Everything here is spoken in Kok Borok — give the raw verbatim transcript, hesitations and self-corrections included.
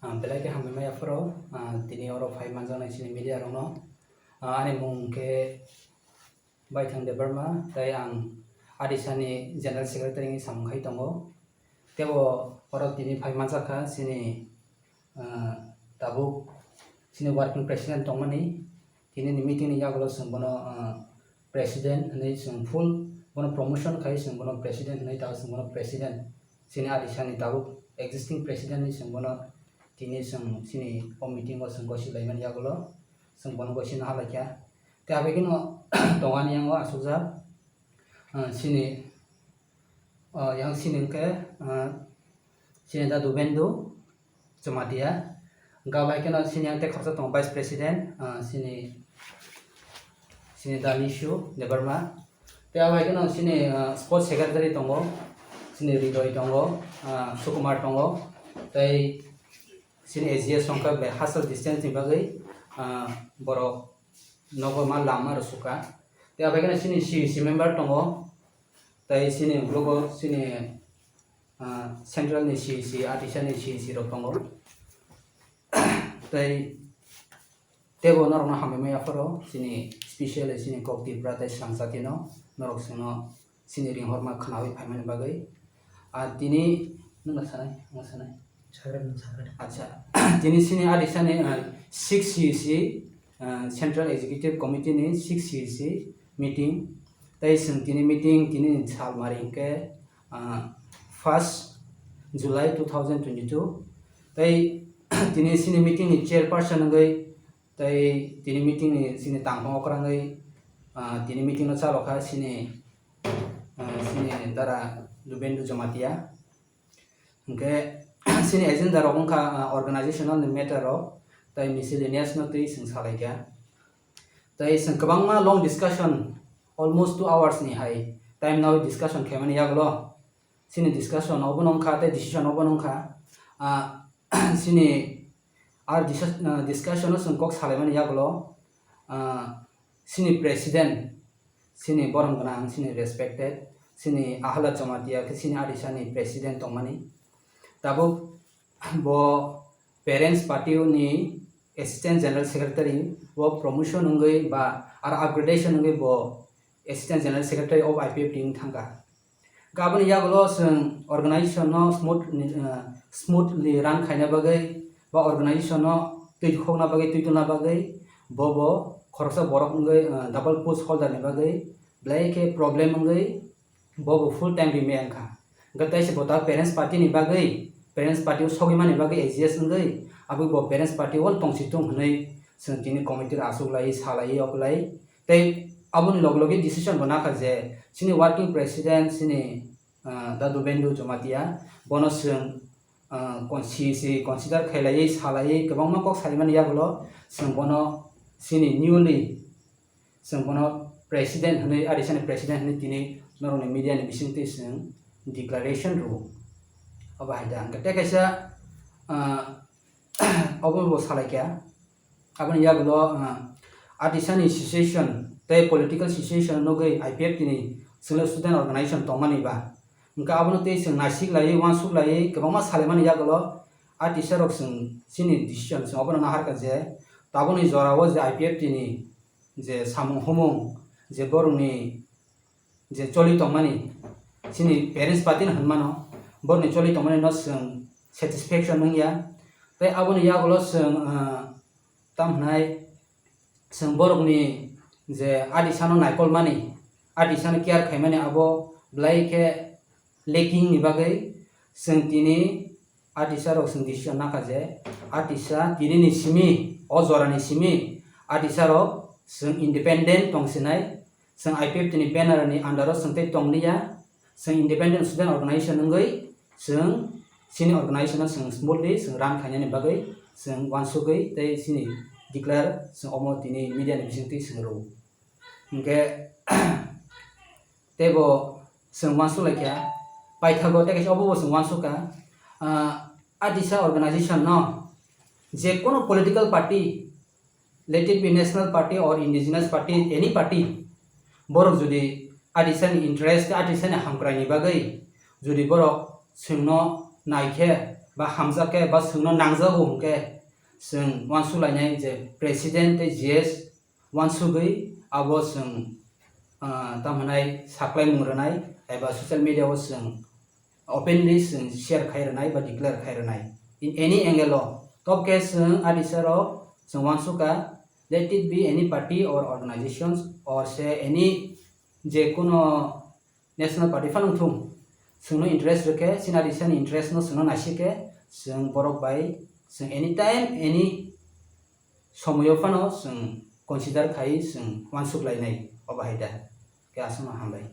Ah, belai khe hambai maya phoro, ah, tini oro phai manjaknai chini media rokno. Ah, ani mung khe Baithang Debbarma, tei ang Adisani General Secretary ni samung khai tongo. Tebo oro tini phai manjak kha chini, ah, tabuk chini working president tongmani. Tini ni meeting ni yagulo chwng bono, ah, president hwnwi chwng full bono promotion khai chwng bono president hwnwi tabuk chwng bono president. Chini Adisani tabuk existing president ni chwng bono tini chwng chini o meeting o chwng gosi laimani yagulo chwng bono gosi naha laikha. Tei abekheno tongani yango asukjak, ah, chini, ah, yang chini hwnkhe, ah, chini da Dubendu Jamatia. Hwnkhe abai kheno chini yang tei khoroksa tongo vice president, ah, chini, chini da Mishu Debbarma. Tei abai kheno chini, ah, sports secretary tongo, chini Ridoi tongo, ah, Sukumar tongo. Tei chini A G S wngkha bai hustle distance ni bagwi, ah, borok nogo ma lama rw sukha. Tei abai kheno chini C E C member tongo. Tei chini ulogo chini, ah, central ni C E C, Adisani C E C rok tongo. Tei tebo norokno hambai maya phoro chini specially chini kok Tripura tei Srang jatino norok chwngno chini ringhorma khwnawi phaimani bagwi. Ah, tini nwng na sanai, ang sanai. Sagra nwng sagra. Acha, tini chini Adisani, ah, six C E C, ah, Central Executive Committee ni six C E C meeting. Tei chwng tini meeting tini ni sal mari hwnkhe, ah, first July two thousand twenty-two. Tei tini chini meeting ni chairperson wngwi, tei tini meeting ni chini tangphung okrangwi, ah, tini meeting no chalokha chini, ah, chini dara Dubendu Jamatia. Hwnkhe chini agenda rok wngkha, ah, organizational ni matter rok tei miscellaneous no twi chwng salaikha. Tei chwng kwbangma long discussion, almost two hours ni hai time nawi discussion khaimani yagulo. Chini discussion obono wngkha tei decision obono wngkha. Ah, chini ar dis-, ah, discussion o chwng kok salaimani yagulo, ah, chini president, chini borom gwnang, chini respected, chini Ahla Jamatia khe chini Adisani president tongmani. Tabuk bo Parents Party ni Assistant General Secretary o promotion wngwi ba aro upgradation wngwi bo Assistant General Secretary of I P F T wng thangkha. Aboni yagulo chwng organization no smooth, ah, smoothly run khaina bagwi ba organization no twi khokna bagwi, twi tongna bagwi bo bo khoroksa borok wngwi, ah, double post holder ni bagwi belai khe problem wngwi bo bo full time rimwi wngkha. Hwnkhe tei se bo ta parents party ni bagwi, parents party o sogwi mani bagwi A G S wngwi, aboni bo parents party o tongsi tung hwnwi chwng tini committee rok achuk lai, sa lai, yok lai. Tei aboni loge loge decision bo nakha je chini working president, chini, ah, da Dubendu Jamatia, bono chwng, ah, con-, C C consider khailaiwi, salaiwi, kwbangma kok saimani yagulo chwng bono chini newly chwng bono president hwnwi, Adisani president hwnwi tini norokni media ni bisingtwi chwng declaration rwo. Abo hai da. Hwnkhe tei kaisa, ah, obo bo salaikha. Aboni yagulo, ah, Adisani situation tei political situation nugwi I P F T ni chwngno student organization tongmani ba. Hwnkhe abono tei chwng naisik laiwi, uansuk laiwi kwbangma salaimani yagulo Adisa rok chwng chini decision chwng obono naharkha je tabukni jorao je I P F T ni je samung humung je borokni je choli tongmani, chini parents party no hinmano, borokni choli tongmani no chwng satisfaction wngya. Tei aboni yagulo chwng, ah, tamo hwnai chwng borokni je Adisano naikolmani, Adisano care khaimani abo belai khe lacking ni bagwi chwng tini Adisa rok chwng decision nakha je Adisa tini ni simi, o jora ni simi Adisa rok chwng independent tongsinai, chwng I P F T ni banner ni under o chwng tei tongliya, chwng independent student organization wngwi chwng chini organization no chwng smoothly chwng run khainani bagwi chwng uansugwi tei chini declare chwng omo tini media ni bisingtwi chwng rwo. Hwnkhe teibo chwng uansuk laikha, paithago tei kaisa obo bo chwng uansukha, ah, Adisa organization no je kono political party, let it be national party or indigenous party, any party, borok jodi Adisani interest, Adisani hamkraini bagwi jodi borok chwngno naikhe, ba hamjak khe ba chwngno nangjago hwnkhe chwng uansuk lainai je president tei G S uansugwi abo chwng, ah, tamo hinai saklaimung rwnai eba social media o chwng openly chwng share khai rwnai ba declare khai rwnai in any angle o. Tobokhe chwng adisa rok chwng uansukha, let it be any party or organizations or say any je kono national party phano wngthung, chwngno interest rwkhe, chini adisa ni interest no chwngno naisikhe, chwng borok bai chwng anytime any somoyo phano chwng consider khai chwng uansuk lainai, obo hai da. Khe aswkno hambai.